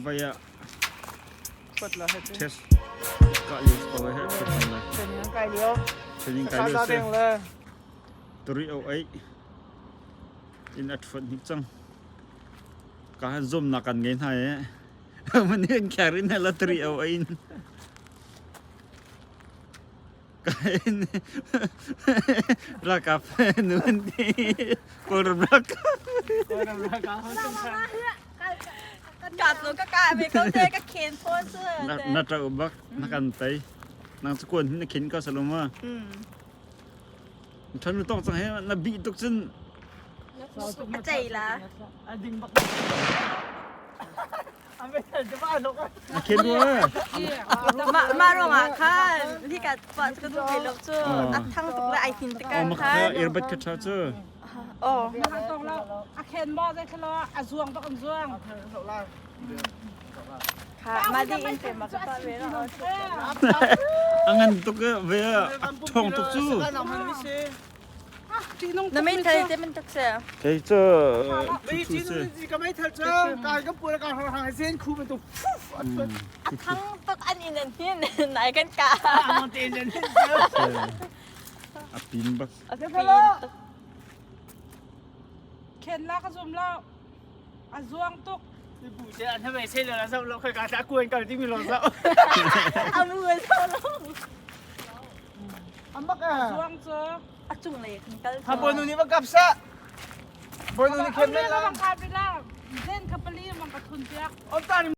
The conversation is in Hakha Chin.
Vai ah test kah lio ko he Training kai lio. Training kai lio se. 308 in a thuat hnik cang. Ka han zum na kan ngei hna e. Mani an kher in la 308 in. Kain rakap nun ti Kawlram rakap. Kawlram rakap. Ka tu ka ka ve ko te ka khen phone su. Na ta bak na kan tai. Nang chu kuan na khen ka saloma. Thanu tong chang he na bi tuk cun. A chei la. A ding bak. Na khen rua. Ma ma rong ah khan hi ka pa ka du ve lo cu a thang tuk le ai hin te ka Ma kha earbud ka tha cu. Oh. Na tong lo a khen mo zai khalo a zuang bak an zuang. Kha ma di in te ma ka pa ve lo. A ngan tuk ve a thong tuk cu. Na meithal te man tak se. Kei cu thu se. Ka meithal cu kai ka pura ka hang sen khu man tu. A thang tuk an in an hin nai kan ka. A pin bak. A pin tuk. Khen la ka zum lo. A zuang tuk. Bu te an hmai se la zo lo khoi ka ta kuan kal ti mi lo zo. A mu zo lo. Amak a. Zuang cu. A cung lei kan kal. Ha bonu ni va kap sa. Bonu ni khem la. Bang ka bila. Zen ka pali mang ka thun piak. Om ta ni.